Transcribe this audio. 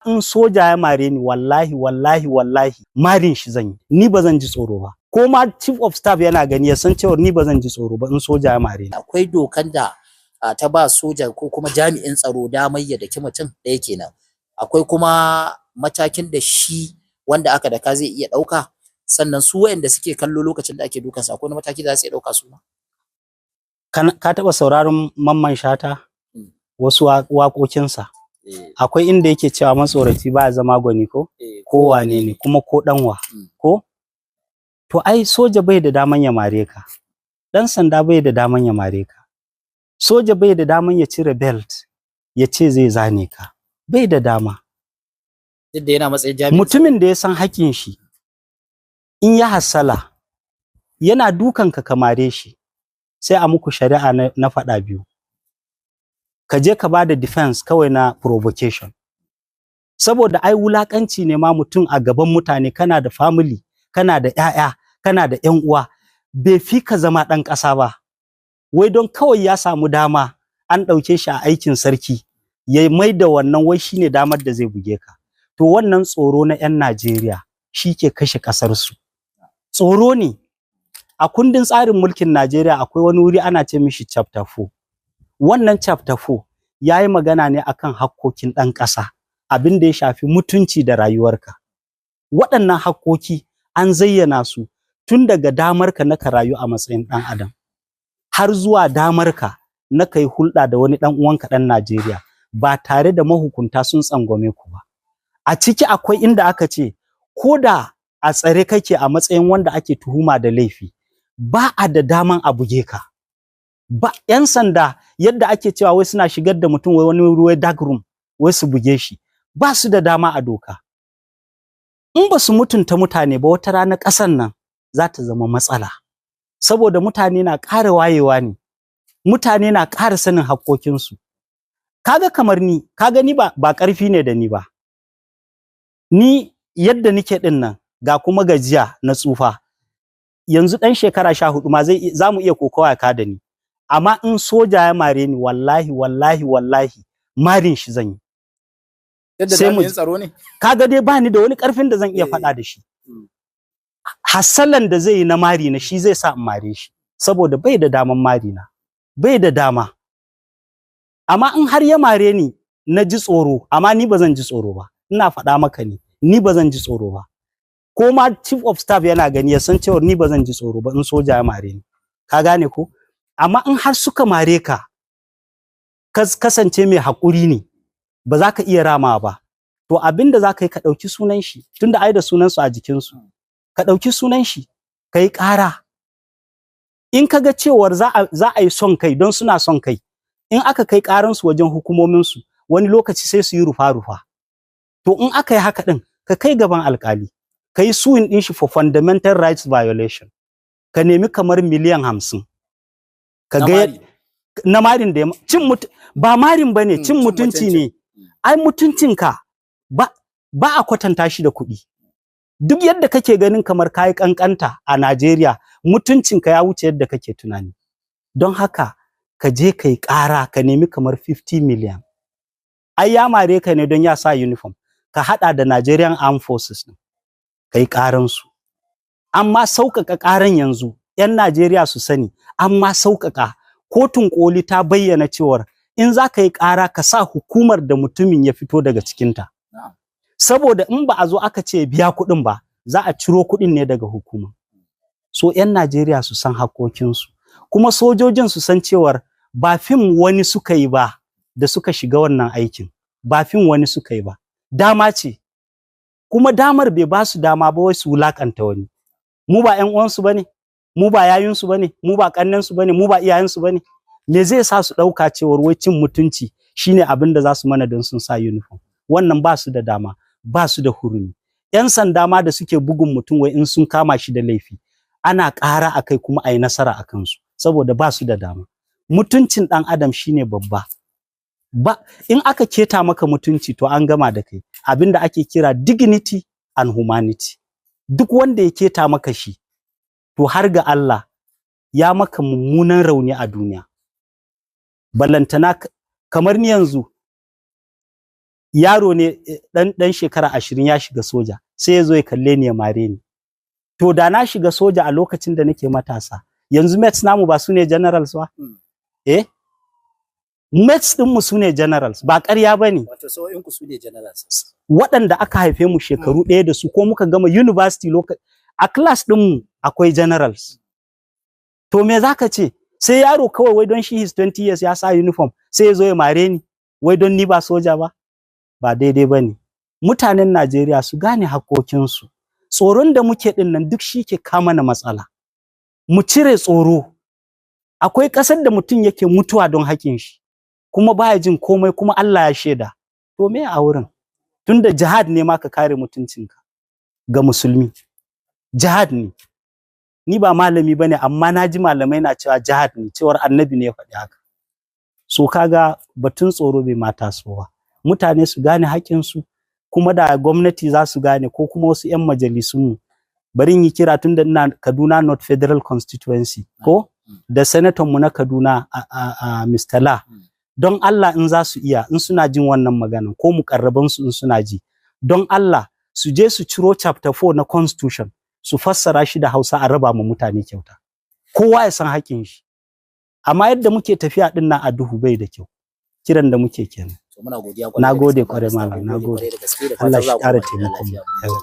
In soja ya mare ni, wallahi, wallahi, wallahi marin shi zan yi. Ni ba zan ji tsoro ba. Ko ma chief of staff yana gani, ya san cewa ni ba zan ji tsoro ba in soja ya mare ni. Akwai dokan da ta ba soja ko kuma jami'in tsaro damar ya daki mutum ɗaya kenan. Akwai kuma matakin da shi wanda aka daka zai iya ɗauka. Sannan su waɗanda suke kallo lokacin da ake dukansa, akwai wani mataki da za su iya ɗauka su ma? Ka taɓa sauraron Mamman Shata? Wasu waƙoƙinsa. Akwai inda yake cewa matsoraci ba zama gwani, ko? Ko wane ne kuma, ko ɗanwa ko? To ai soja bai da daman ya mare ka. Ɗan sanda bai da daman ya mare ka. Soja bai da daman ya cire belt ya ce zai zane ka. Bai da dama. Duk da yana matsayin jami'in. Mutumin da ya san haƙƙin shi, in ya hassala yana dukan ka, kamare shi, sai a muku shari'a na faɗa biyu. Ka je ka bada defense kawai na provocation. Saboda ai wulakanci ne ma mutum a gaban mutane, kana da family, kana da 'ya'ya, kana da 'yan uwa, bai fi ka zama ɗan ƙasa ba. Wai don kawai ya samu dama an ɗauke shi a aikin sarki, ya mai da wannan wai shine damar da zai buge ka. To wannan tsoro na 'yan Najeriya shi ke kashe ƙasarsu. Tsoro ne. A kundin tsarin mulkin Najeriya akwai wani wuri ana ce mishi chapter 4. Wannan chapter 4 ya yi magana ne akan hakkokin ɗan ƙasa, abin da ya shafi mutunci da rayuwarka. Waɗannan hakkoki an zayyana su tun daga damarka na ka rayu a matsayin ɗan adam, har zuwa damarka na ka yi hulɗa da wani ɗan uwanka ɗan Najeriya ba tare da mahukunta sun tsangwame ku ba. A ciki akwai inda aka ce ko da a tsare kake a matsayin wanda ake tuhuma da laifi, ba a da daman a buge ka. Ba 'yan sanda yadda ake cewa wai suna shigar da mutum wai wani wuri dark room wai su buge shi, ba su da dama a doka. In ba su mutunta mutane ba, wata rana ƙasar nan za ta zama matsala. Saboda mutane na ƙara wayewa ne, mutane na ƙara sanin hakkokinsu. Kaga kamar ni, kaga ni ba ƙarfi ne da ni ba. Ni yadda nike ɗin nan, ga kuma gajiya na tsufa. Yanzu ɗan shekara 14 ma zai za mu iya kokawa ka da ni. Amma in soja ya mare ni, wallahi, wallahi, wallahi marin shi zan yi. Yadda Sai mu jami'in tsaro ne. Kaga dai ba ni da wani ƙarfin da zan iya faɗa da shi. Hassalan da zai yi na mari na shi zai sa in mare shi, saboda bai da daman mari na. Bai da dama. Amma in har ya mare ni na ji tsoro, amma ni ba zan ji tsoro ba. Ina faɗa maka ne, ni ba zan ji tsoro ba. Ko ma chief of staff yana gani, ya san cewa ni ba zan ji tsoro ba in soja ya mare ni. Ka gane ko? Amma in har suka mare ka, ka kasance mai haƙuri ne, ba za ka iya rama ba. To abin da za ka yi, ka ɗauki sunan shi, tunda ai da sunansu a jikinsu. Ka ɗauki sunan shi, ka yi ƙara. In ka ga cewar za a yi son kai, don suna son kai, in aka kai ƙaransu wajen hukumominsu, wani lokaci sai su yi rufa-rufa. To in aka yi haka ɗin, ka kai gaban alƙali, ka yi suing ɗin shi for fundamental rights violation. Ka nemi kamar miliyan 50. Ka Na ga mari. Na marin da ya cin ba marin bane, cin cin mutunci mutunci. Ne. Ai mutuncinka ba a kwatanta shi da kuɗi. Duk yadda kake ganin kamar kayi kankanta a Najeriya, mutuncinka ya wuce yadda kake tunani. Don haka ka je ka yi ƙara, ka nemi kamar 50 million. Ai ya mare ka ne don ya sa uniform. Ka haɗa da Nigerian Armed Forces ɗin, ka yi ƙaransu. Amma sauƙaƙa ƙaran yanzu, 'yan Najeriya su sani, amma sauƙaƙa, kotun ƙoli ta bayyana cewar in za ka yi ƙara, ka sa hukumar da mutumin ya fito daga cikinta. Saboda in ba a zo aka ce biya kuɗin ba, za a ciro kuɗin ne daga hukuma. So 'yan Najeriya su san hakkokinsu, kuma sojojin su san cewar ba fim wani suka yi ba da suka shiga wannan aikin, ba fim wani suka yi ba. Dama ce, kuma damar bai ba su dama ba wai su wulakanta wani. Mu ba 'yan uwansu ba ne, mu ba yayunsu ba ne, mu ba ƙannensu ba ne, mu ba iyayensu ba ne. Me zai sa su ɗauka cewar wai cin mutunci shine abin da za su mana don sun sa uniform? Wannan ba su da dama, ba su da hurumi. 'Yan sanda ma da suke bugun mutum wai in sun kama shi da laifi, ana ƙara a kai kuma a yi nasara a kansu, saboda ba su da dama. Mutuncin ɗan adam shine babba. Ba, in aka keta maka mutunci, to an gama da kai. Abin da ake kira dignity and humanity. Duk wanda ya keta maka shi, to har ga Allah ya maka mummunan rauni a duniya. Balantana kamar ni yanzu, Yaro ne dan shekara 20 ya shiga soja, sai ya zo ya kalle ni ya mare ni. To da na shiga soja a lokacin da nake matasa, yanzu mates namu ba su ne generals ba? Eh, mates din mu su ne generals, ba ƙarya ba ne. Wato sa'o'in ku su ne generals. Waɗanda aka haife mu shekaru ɗaya da su ko muka gama university a class din mu akwai generals. To me zaka ce? Sai yaro kawai wai don shi his 20 years ya sa uniform, sai ya zo ya mare ni wai don ni ba soja ba. Ba daidai ba ne. Mutanen Najeriya su gane hakokinsu. Tsoron da muke din nan duk shi ke kama na matsala. Mu cire tsoro. Akwai ƙasar da mutum yake mutuwa don haƙin shi, kuma baya jin komai, kuma Allah ya shaida. To me a wurin? Tunda jihad ne ma ka kare mutuncinka ga musulmi, jihad ne. Ni ba malami bane, amma na ji malamai na cewa jihad ne, cewar Annabi ne ya faɗi haka. So kaga batun tsoro bai mata so ba. Mutane su gane haƙƙinsu, kuma da gwamnati za su gane, ko kuma wasu 'yan majalisunmu. Bari in yi kira, tunda ina Kaduna North Federal Constituency, ko da senator mu na Kaduna a Mr. La, don Allah in za su iya, in suna jin wannan maganan, ko mukarraban su in suna ji, don Allah su je su ciro chapter 4 na constitution, su fassara shi da Hausa, a raba mu mutane kyauta, kowa ya san haƙƙin shi. Amma yadda muke tafiya din nan a duhu bai da kyau. Kiran da muke kenan. To muna godiya. Na gode kwarai, malam, na gode. Kwarai da gaske, da Allah fatan shi za ku ƙara koma gida taimakon mu. lafiya. Yawa.